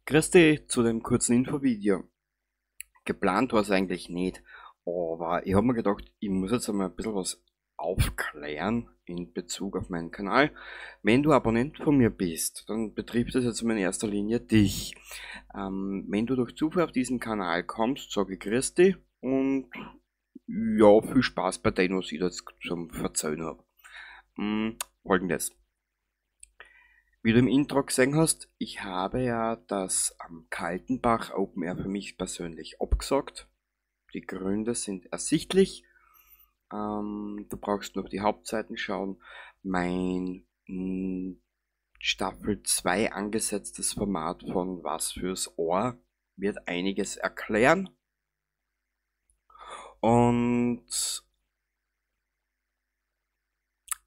Grüß dich zu dem kurzen Infovideo. Geplant war es eigentlich nicht, aber ich habe mir gedacht, ich muss jetzt einmal ein bisschen was aufklären in Bezug auf meinen Kanal. Wenn du Abonnent von mir bist, dann betrifft das jetzt in erster Linie dich. Wenn du durch Zufall auf diesen Kanal kommst, sage ich grüß dich und ja, viel Spaß bei dem, was ich da jetzt zum Verzeihen habe. Folgendes. Wie du im Intro gesehen hast, ich habe ja das am Kaltenbach Open Air für mich persönlich abgesagt. Die Gründe sind ersichtlich. Du brauchst nur auf die Hauptseiten schauen. Mein Staffel 2 angesetztes Format von Was fürs Ohr wird einiges erklären. Und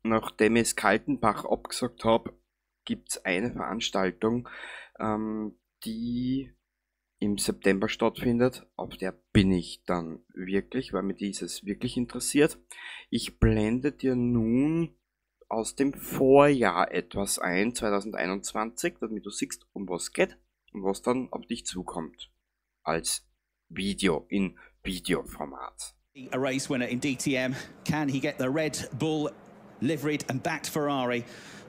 nachdem ich es Kaltenbach abgesagt habe, gibt's eine Veranstaltung, die im September stattfindet. Auf der bin ich dann wirklich, weil mich dieses wirklich interessiert. Ich blende dir nun aus dem Vorjahr etwas ein, 2021, damit du siehst, um was geht und was dann auf dich zukommt. Als Video, in Videoformat. A race winner in DTM. Can he get the Red Bull liveried and backed Ferrari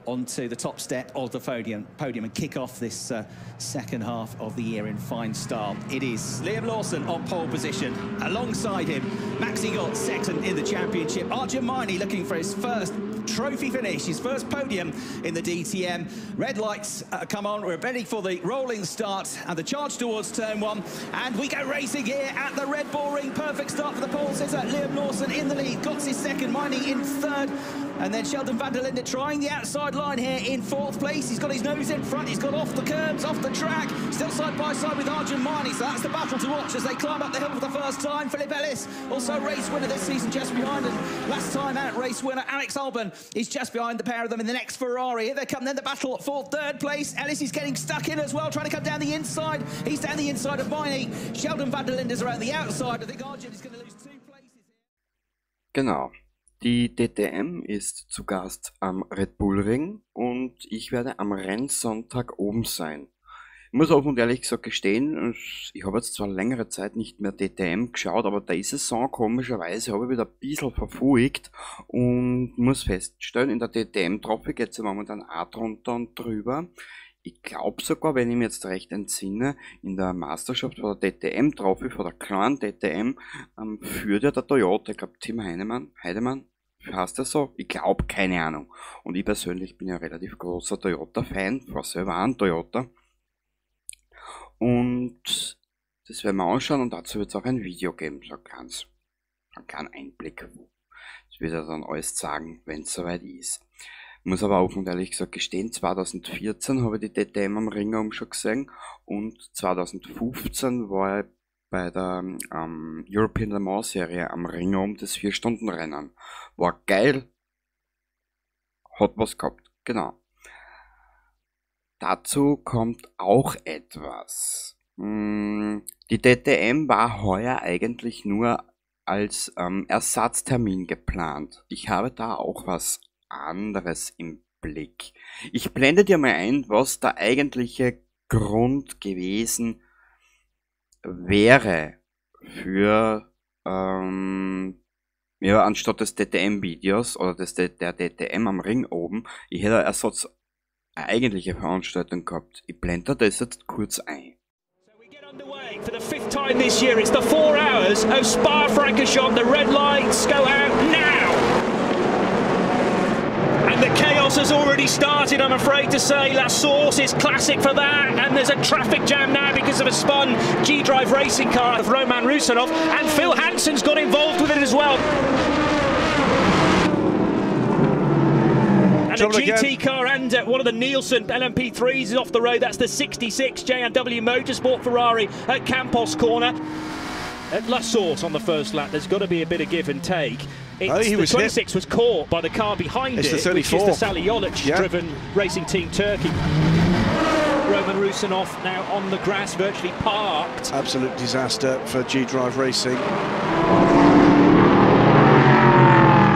onto the top step of the podium and kick off this second half of the year in fine style? It is Liam Lawson on pole position. Alongside him, Maxi Götz second in the championship. Arjun Maini looking for his first trophy finish, his first podium in the DTM. Red lights come on, we're ready for the rolling start and the charge towards turn one, and we go racing here at the Red Bull Ring. Perfect start for the pole sitter. Liam Lawson in the lead, Götz is second, Maini in third, and then Sheldon van der Linde trying the outside line here in fourth place. He's got his nose in front, he's got off the curbs, off the track, still side by side with Arjun Maini, so that's the battle to watch as they climb up the hill for the first time. Philip Ellis, also race winner this season, just behind, and last time out race winner Alex Albon is just behind the pair of them in the next Ferrari. Here they come then, the battle for third place. Ellis is getting stuck in as well, trying to come down the inside. He's down the inside of Maini. Sheldon van der Linde's around the outside. I think Arjun is going to lose two places here. Genau. Die DTM ist zu Gast am Red Bull Ring und ich werde am Rennsonntag oben sein. Ich muss offen und ehrlich gesagt gestehen, ich habe jetzt zwar längere Zeit nicht mehr DTM geschaut, aber diese Saison komischerweise habe ich wieder ein bisschen verfolgt und muss feststellen, in der DTM-Trophy geht es ja momentan auch drunter und drüber. Ich glaube sogar, wenn ich mich jetzt recht entsinne, in der Meisterschaft von der DTM-Trophy, von der kleinen DTM, führt ja der Toyota, ich glaube Tim Heidemann, heißt das so? Ich glaube, keine Ahnung. Und ich persönlich bin ja relativ großer Toyota-Fan, war selber auch ein Toyota. Und das werden wir anschauen und dazu wird es auch ein Video geben, so einen kleinen Einblick. Das wird er dann alles sagen, wenn es soweit ist. Muss aber auch und ehrlich gesagt gestehen, 2014 habe ich die DTM am Ring oben schon gesehen und 2015 war ich bei der European Le Mans Serie am Ring um das 4-Stunden-Rennen. War geil, hat was gehabt, genau. Dazu kommt auch etwas. Die DTM war heuer eigentlich nur als Ersatztermin geplant. Ich habe da auch was anderes im Blick. Ich blende dir mal ein, was der eigentliche Grund gewesen wäre für ja, anstatt des DTM-Videos oder der DTM am Ring oben, ich hätte eine eigentliche Veranstaltung gehabt. Ich blende das jetzt kurz ein. So we get underway for the fifth time this year. It's the 4 hours of Spa-Francorchamps. The red lights go out now. And the chaos has already started, I'm afraid to say. La Source is classic for that. And there's a traffic jam now because of a spun G-Drive racing car of Roman Rusinov. And Phil Hanson's got involved with it as well. And a GT car and one of the Nielsen LMP3s is off the road. That's the 66 J&W Motorsport Ferrari at Campos Corner. At La Source on the first lap, there's got to be a bit of give and take. The 26 was caught by the car behind it, which is the Salih Yoluç driven Racing Team Turkey. Roman Rusinov now on the grass, virtually parked. Absolute disaster for G-Drive Racing.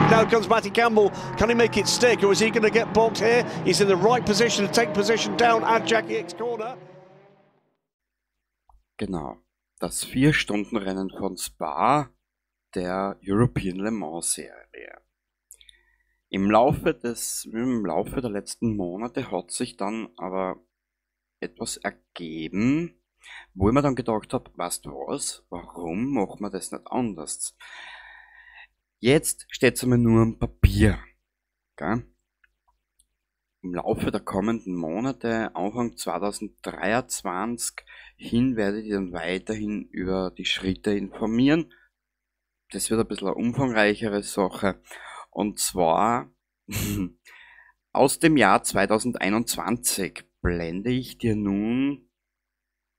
Now comes Matty Campbell. Can he make it stick, or is he going to get bogged here? He's in the right position to take position down at Jackie Ickx corner. Genau, das 4-Stunden-Rennen von Spa der European Le Mans Serie. Im Laufe der letzten Monate hat sich dann aber etwas ergeben, wo ich mir dann gedacht habe, weißt du was, warum machen wir das nicht anders? Jetzt steht's einmal nur am Papier. Gell? Im Laufe der kommenden Monate, Anfang 2023 hin, werde ich dann weiterhin über die Schritte informieren. Das wird ein bisschen eine umfangreichere Sache. Und zwar aus dem Jahr 2021 blende ich dir nun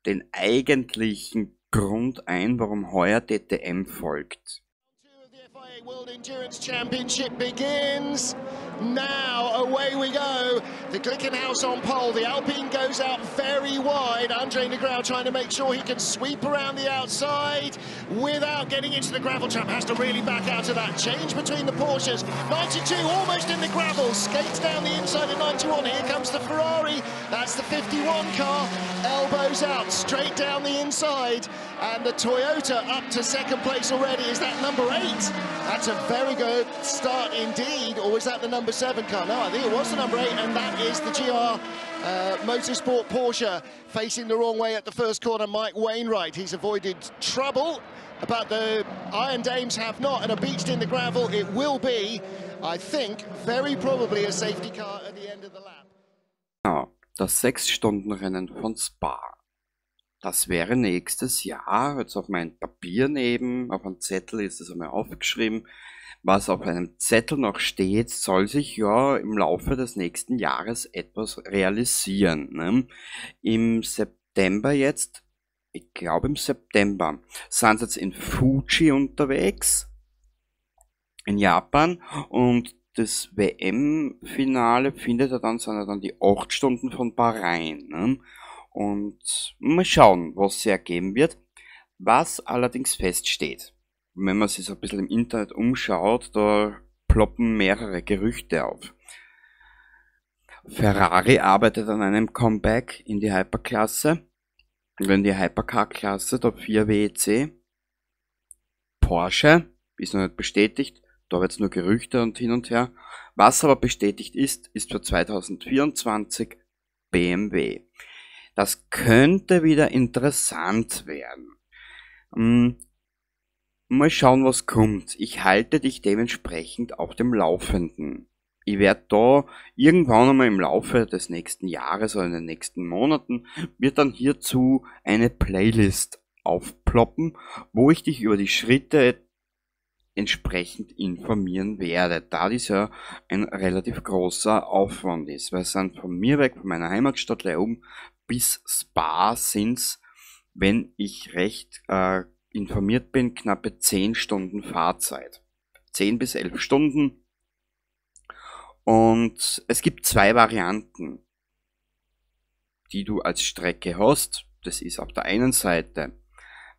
den eigentlichen Grund ein, warum heuer DTM folgt. World Endurance Championship begins now. Away we go. The Glickenhaus on pole. The Alpine goes out very wide. Andre Negrao trying to make sure he can sweep around the outside without getting into the gravel trap. Has to really back out of that. Change between the Porsches. 92 almost in the gravel. Skates down the inside of 91. Here comes the Ferrari. That's the 51 car. Elbows out straight down the inside. And the Toyota up to second place already. Is that number 8? That's a very good start indeed. Or was that the number 7 car? No, I think it was the number 8, and that is the GR Motorsport Porsche facing the wrong way at the first corner. Mike Wainwright, he's avoided trouble, but the Iron Dames have not, and are beached in the gravel. It will be, I think, very probably a safety car at the end of the lap. Ja, das 6-Stunden-Rennen von Spa. Das wäre nächstes Jahr, jetzt auf mein Papier neben, auf einem Zettel ist es einmal aufgeschrieben. Was auf einem Zettel noch steht, soll sich ja im Laufe des nächsten Jahres etwas realisieren. Ne? Im September jetzt, ich glaube im September, sind sie jetzt in Fuji unterwegs, in Japan, und das WM-Finale findet ja dann, sind ja dann die 8 Stunden von Bahrain. Ne? Und mal schauen, was sie ergeben wird. Was allerdings feststeht, wenn man sich so ein bisschen im Internet umschaut, da ploppen mehrere Gerüchte auf. Ferrari arbeitet an einem Comeback in die Hyperklasse, in die Hypercar-Klasse, der 4 WEC. Porsche ist noch nicht bestätigt, da wird's nur Gerüchte und hin und her. Was aber bestätigt ist, ist für 2024 BMW. Das könnte wieder interessant werden. Mal schauen, was kommt. Ich halte dich dementsprechend auf dem Laufenden. Ich werde da irgendwann einmal im Laufe des nächsten Jahres oder in den nächsten Monaten wird dann hierzu eine Playlist aufploppen, wo ich dich über die Schritte entsprechend informieren werde, da dies ja ein relativ großer Aufwand ist, weil es sind von mir weg, von meiner Heimatstadt Leoben bis Spa sind's, wenn ich recht informiert bin, knappe 10 Stunden Fahrzeit. 10 bis 11 Stunden. Und es gibt zwei Varianten, die du als Strecke hast. Das ist auf der einen Seite,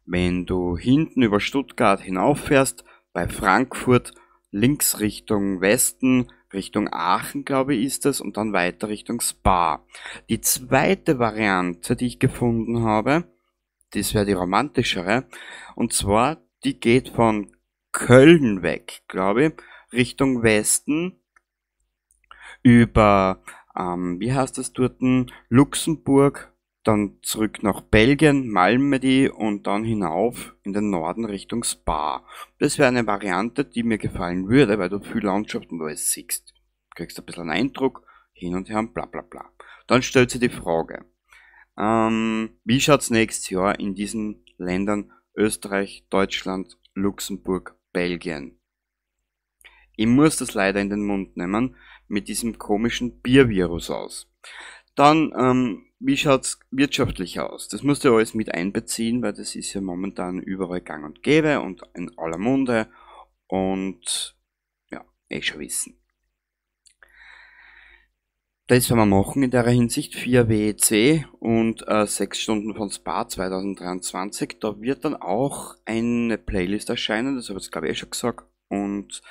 wenn du hinten über Stuttgart hinauffährst, bei Frankfurt links Richtung Westen, Richtung Aachen, glaube ich, ist das, und dann weiter Richtung Spa. Die zweite Variante, die ich gefunden habe, das wäre die romantischere, und zwar, die geht von Köln weg, glaube ich, Richtung Westen, über, wie heißt das dort, Luxemburg, dann zurück nach Belgien, Malmedy und dann hinauf in den Norden Richtung Spa. Das wäre eine Variante, die mir gefallen würde, weil du viel Landschaft und alles siehst. Du kriegst ein bisschen einen Eindruck, hin und her und bla bla bla. Dann stellt sich die Frage, wie schaut's nächstes Jahr in diesen Ländern Österreich, Deutschland, Luxemburg, Belgien? Ich muss das leider in den Mund nehmen, mit diesem komischen Biervirus aus. Dann, wie schaut's wirtschaftlich aus? Das musst du alles mit einbeziehen, weil das ist ja momentan überall gang und gäbe und in aller Munde und ja, eh schon wissen. Das werden wir machen in der Hinsicht, 4 WEC und 6 Stunden von Spa 2023. Da wird dann auch eine Playlist erscheinen, das habe ich jetzt glaube ich eh schon gesagt. Und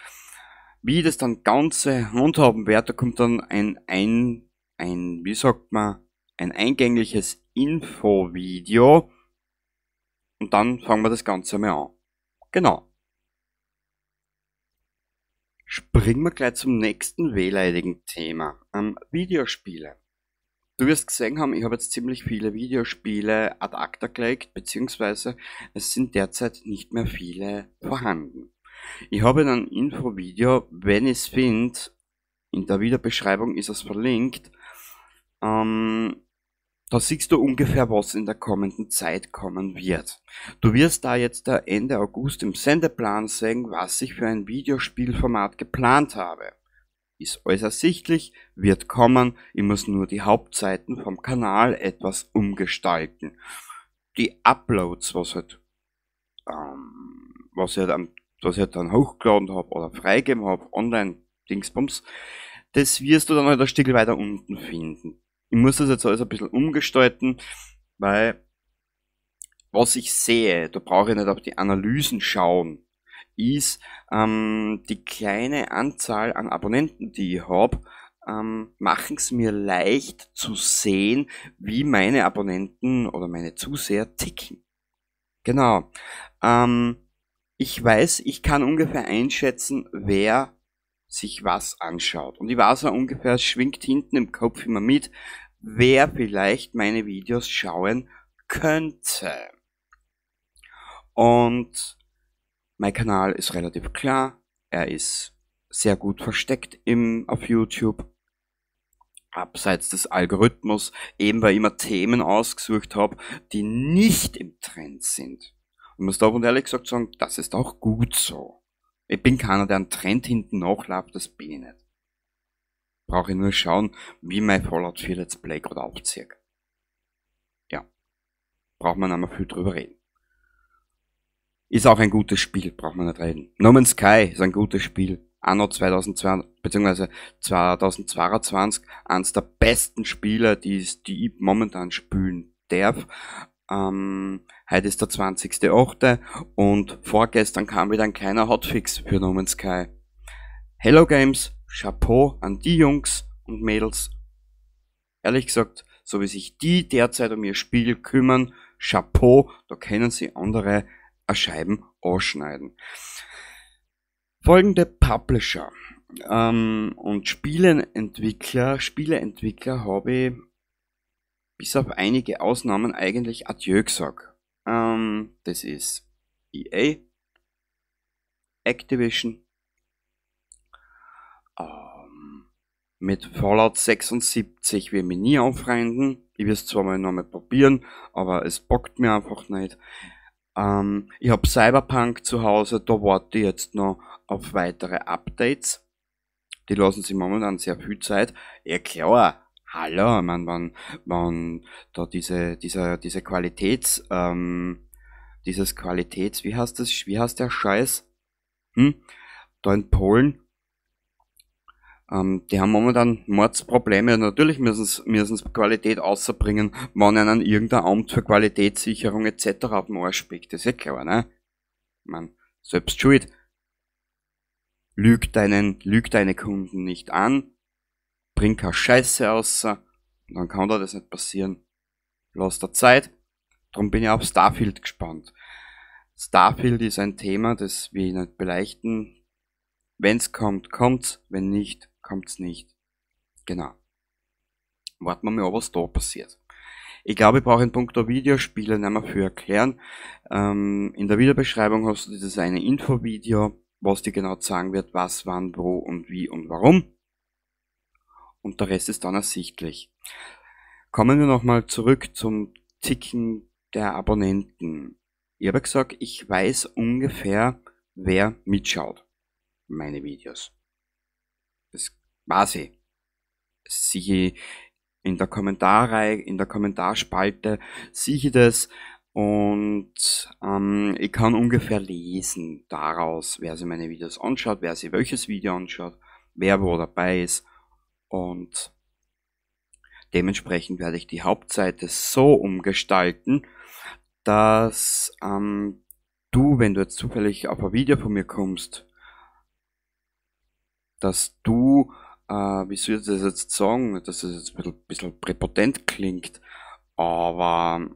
wie das dann Ganze handhaben wird, da kommt dann ein wie sagt man, ein eingängliches Infovideo. Und dann fangen wir das Ganze mal an. Genau. Springen wir gleich zum nächsten wehleidigen Thema. Videospiele. Du wirst gesehen haben, ich habe jetzt ziemlich viele Videospiele ad acta gelegt, beziehungsweise es sind derzeit nicht mehr viele vorhanden. Ich habe in einem Infovideo, wenn ich es finde, in der Videobeschreibung ist es verlinkt, da siehst du ungefähr, was in der kommenden Zeit kommen wird. Du wirst da jetzt Ende August im Sendeplan sehen, was ich für ein Videospielformat geplant habe. Ist alles ersichtlich, wird kommen, ich muss nur die Hauptseiten vom Kanal etwas umgestalten. Die Uploads, was ich dann hochgeladen habe oder freigegeben habe, online Dingsbums, das wirst du dann halt ein Stück weiter unten finden. Ich muss das jetzt alles ein bisschen umgestalten, weil was ich sehe, da brauche ich nicht auf die Analysen schauen, ist die kleine Anzahl an Abonnenten, die ich habe, machen es mir leicht zu sehen, wie meine Abonnenten oder meine Zuseher ticken. Genau. Ich weiß, ich kann ungefähr einschätzen, wer sich was anschaut. Und ich weiß auch ungefähr, es schwingt hinten im Kopf immer mit, wer vielleicht meine Videos schauen könnte. Und mein Kanal ist relativ klar, er ist sehr gut versteckt auf YouTube, abseits des Algorithmus, eben weil ich immer Themen ausgesucht habe, die nicht im Trend sind. Und muss da ehrlich gesagt sagen, das ist auch gut so. Ich bin keiner, der einen Trend hinten nachläuft, das bin ich nicht. Brauche ich nur schauen, wie mein Fallout 4 Let's Play gerade aufzieht. Ja, braucht man nicht mehr viel drüber reden. Ist auch ein gutes Spiel, braucht man nicht reden. No Man's Sky ist ein gutes Spiel. Anno 2022, beziehungsweise 2022, eines der besten Spiele, die ich momentan spielen darf. Heute ist der 20.08. und vorgestern kam wieder ein kleiner Hotfix für No Man's Sky. Hello Games, Chapeau an die Jungs und Mädels. Ehrlich gesagt, so wie sich die derzeit um ihr Spiel kümmern, Chapeau, da können sie andere Scheiben ausschneiden. Folgende Publisher und Spieleentwickler habe ich bis auf einige Ausnahmen eigentlich adieu gesagt. Das ist EA, Activision, mit Fallout 76 will ich mich nie anfreunden. Ich will es zwar mal nochmal probieren, aber es bockt mir einfach nicht. Ich habe Cyberpunk zu Hause, da warte ich jetzt noch auf weitere Updates. Die lassen sich momentan sehr viel Zeit. Ja klar, hallo, ich mein, wenn da dieses Qualitäts, wie heißt das, wie heißt der Scheiß? Da in Polen, die haben momentan Mordsprobleme. Natürlich müssen sie Qualität außerbringen, wenn ihnen irgendein Amt für Qualitätssicherung etc. auf den Arsch spickt. Das ist ja klar, ne? Ich mein, selbst schuld. Lüg deine Kunden nicht an, bring keine Scheiße außer, dann kann da das nicht passieren. Lass dir Zeit. Darum bin ich auf Starfield gespannt. Starfield ist ein Thema, das wir nicht beleichten. Wenn's kommt, kommt's. Wenn nicht, kommt's nicht. Genau. Warten wir mal, was da passiert. Ich glaube, ich brauche in puncto Videospiele nicht mehr viel erklären. In der Videobeschreibung hast du dieses eine Infovideo, was dir genau sagen wird, was, wann, wo und wie und warum. Und der Rest ist dann ersichtlich. Kommen wir nochmal zurück zum Ticken der Abonnenten. Ich habe gesagt, ich weiß ungefähr, wer mitschaut. Meine Videos. Das weiß ich. Das sehe ich in der Kommentarreihe, in der Kommentarspalte sehe ich das und ich kann ungefähr lesen daraus, wer sich meine Videos anschaut, wer sich welches Video anschaut, wer wo dabei ist und dementsprechend werde ich die Hauptseite so umgestalten, dass du, wenn du jetzt zufällig auf ein Video von mir kommst, dass du, wie soll ich das jetzt sagen, dass das jetzt ein bisschen präpotent klingt, aber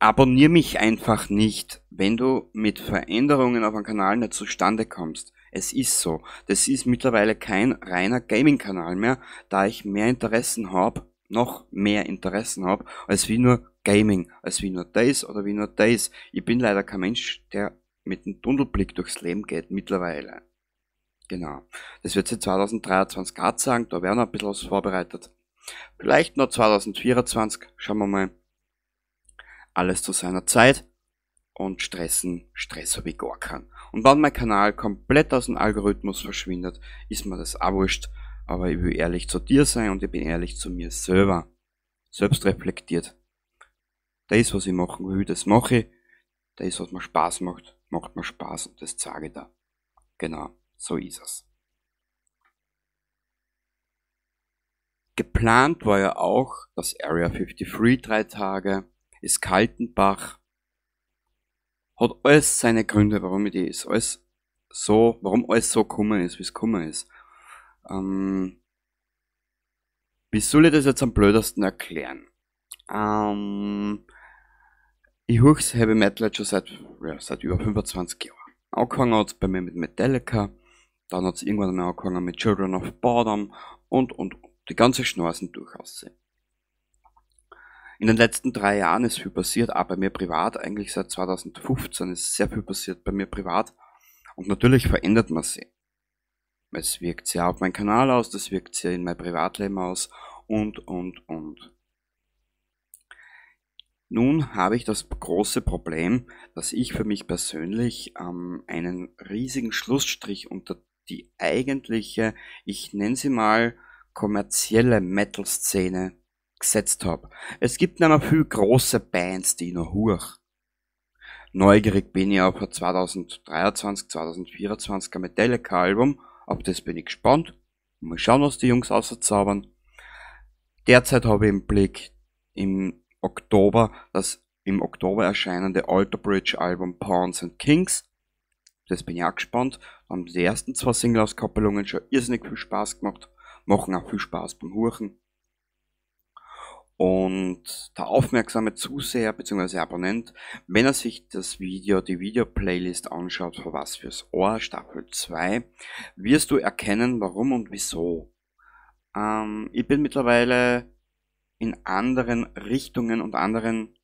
Abonnier mich einfach nicht, wenn du mit Veränderungen auf einem Kanal nicht zustande kommst. Es ist so. Das ist mittlerweile kein reiner Gaming-Kanal mehr, da ich mehr Interessen hab, noch mehr Interessen hab, als wie nur Gaming, als wie nur das oder wie nur das. Ich bin leider kein Mensch, der mit einem Tunnelblick durchs Leben geht mittlerweile. Genau. Das wird sich 2023 Grad sagen, da werden noch ein bisschen was vorbereitet. Vielleicht noch 2024, schauen wir mal. Alles zu seiner Zeit und stressen, Stress habe ich gar keinen. Und wenn mein Kanal komplett aus dem Algorithmus verschwindet, ist mir das auch wurscht. Aber ich will ehrlich zu dir sein und ich bin ehrlich zu mir selber. Selbst reflektiert. Das, was ich machen will, das mache ich. Das, was mir Spaß macht, macht mir Spaß und das zeige ich da. Genau, so ist es. Geplant war ja auch das Area 53 3 Tage, ist Kaltenbach. Hat alles seine Gründe, warum ich das alles so, warum alles so gekommen ist, wie es gekommen ist. Wie soll ich das jetzt am blödesten erklären? Ich höre Heavy Metal jetzt schon seit über 25 Jahren. Angefangen hat's bei mir mit Metallica, dann hat's irgendwann einmal angefangen mit Children of Bodom und die ganze Schnorsen durchaus. In den letzten 3 Jahren ist viel passiert, auch bei mir privat, eigentlich seit 2015 ist sehr viel passiert bei mir privat und natürlich verändert man sich. Es wirkt sehr auf meinen Kanal aus, das wirkt sehr in mein Privatleben aus und. Nun habe ich das große Problem, dass ich für mich persönlich einen riesigen Schlussstrich unter die eigentliche, ich nenne sie mal, kommerzielle Metal-Szene gesetzt habe. Es gibt nicht mehr viel große Bands, die ich noch höre. Neugierig bin ich auf ein 2023, 2024er Metallica-Album, auf das bin ich gespannt. Mal schauen, was die Jungs auszaubern. Derzeit habe ich im Blick im Oktober das im Oktober erscheinende Alter Bridge Album Pawns and Kings. Das bin ich auch gespannt. Da haben die ersten 2 Single-Auskoppelungen schon irrsinnig viel Spaß gemacht. Machen auch viel Spaß beim Huchen. Und der aufmerksame Zuseher bzw. Abonnent, wenn er sich das Video, die Video-Playlist anschaut, für Was fürs Ohr, Staffel 2, wirst du erkennen, warum und wieso. Ich bin mittlerweile in anderen Richtungen und anderen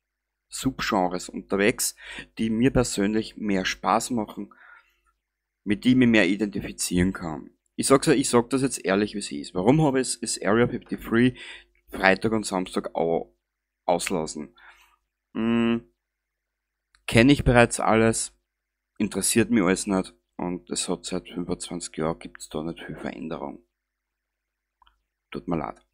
Subgenres unterwegs, die mir persönlich mehr Spaß machen, mit die ich mich mehr identifizieren kann. Ich sag das jetzt ehrlich, wie es ist. Warum habe ich es Area 53 Freitag und Samstag auch auslassen? Kenne ich bereits alles, interessiert mich alles nicht und es hat seit 25 Jahren, gibt's da nicht viel Veränderung. Tut mir leid.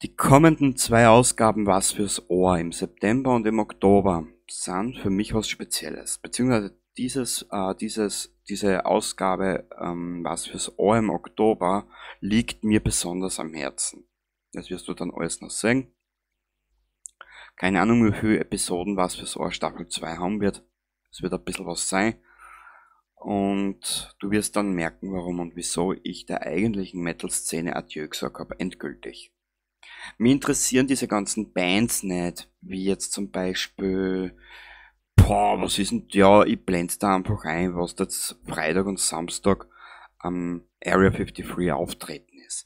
Die kommenden 2 Ausgaben Was fürs Ohr im September und im Oktober sind für mich was Spezielles, beziehungsweise diese Ausgabe Was fürs Ohr im Oktober liegt mir besonders am Herzen. Das wirst du dann alles noch sehen. Keine Ahnung, wie viele Episoden Was fürs Ohr Staffel 2 haben wird. Es wird ein bisschen was sein. Und du wirst dann merken, warum und wieso ich der eigentlichen Metal-Szene Adieu gesagt habe, endgültig. Mir interessieren diese ganzen Bands nicht, wie jetzt zum Beispiel, boah, was ist denn, ja, ich blende da einfach ein, was da jetzt Freitag und Samstag am Area 53 auftreten ist.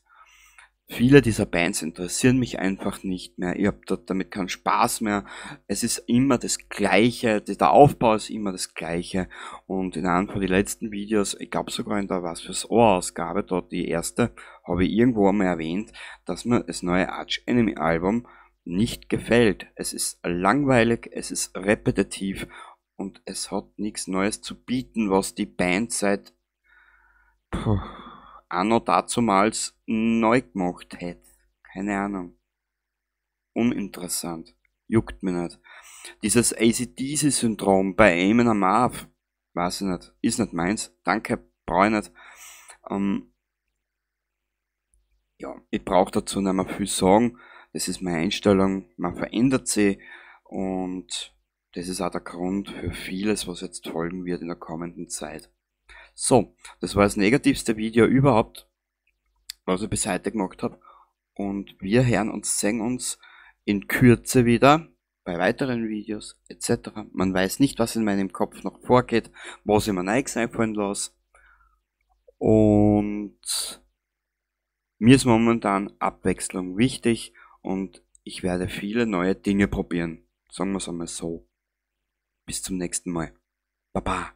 Viele dieser Bands interessieren mich einfach nicht mehr, ich hab da damit keinen Spaß mehr, es ist immer das Gleiche, der Aufbau ist immer das Gleiche und in einem von den letzten Videos, ich glaub sogar in der Was fürs Ohr Ausgabe, dort die erste, habe ich irgendwo einmal erwähnt, dass mir das neue Arch Enemy Album nicht gefällt. Es ist langweilig, es ist repetitiv und es hat nichts Neues zu bieten, was die Band seit anno dazumals neu gemacht hätte. Keine Ahnung. Uninteressant. Juckt mir nicht. Dieses AC/DC-Syndrom bei Amon Amarth, weiß ich nicht, ist nicht meins. Danke, brauche ich nicht. Ja, ich brauche dazu nicht mehr viel sagen. Das ist meine Einstellung, man verändert sie und das ist auch der Grund für vieles, was jetzt folgen wird in der kommenden Zeit. So, das war das negativste Video überhaupt, was ich bis heute gemacht hab. Und wir hören und sehen uns in Kürze wieder. bei weiteren Videos etc. Man weiß nicht, was in meinem Kopf noch vorgeht, was ich mir Neues einfallen lasse. Und mir ist momentan Abwechslung wichtig und ich werde viele neue Dinge probieren. Sagen wir es einmal so. Bis zum nächsten Mal. Baba.